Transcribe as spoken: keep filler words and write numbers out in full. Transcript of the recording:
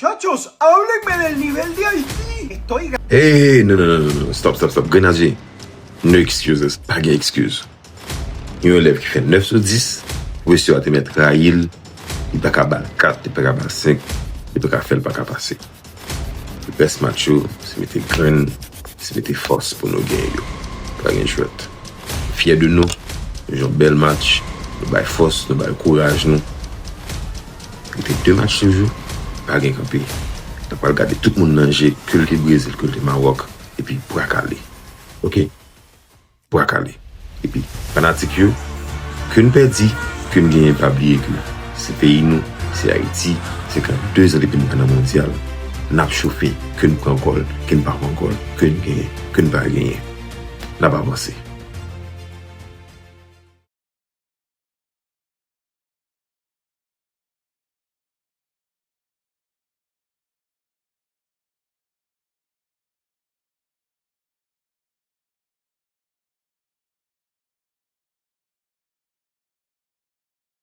Muchachos, hablen en el nivel de Haití. Estoy Hey, non, non, non, non, non. Stop, stop, stop. Grenadye, no excuses. Pa gen excuse. Yon elèv ki fè nèf sou dis, pwofesè a te mèt rayi l, li pa ka ba l kat, li pa ka ba l senk, li pa ka fè l pa ka pase. Best match yo, se mete grenn, se mete fòs pou nou genyen yo. Pa gen jwèt. Fyè de nou, nou jwe yon bèl match, nou bay fòs, nou bay kouraj nou. Rete de match toujou, pa gen kanpe. N ap pral gade tout moun nan je, ke l te Brezil, ke l te Mawòk, epi bra kale. Oke? Bra kale. Epi, fanatik yo, ke n pèdi, ke n genyen, pa bliye ke se peyi nou, se Ayiti, se ka de zan depi n pa nan mondyal, n ap chofe, ke n pran gòl, ke n pa pran gòl, ke n genyen, ke n pa genyen. N ap avanse.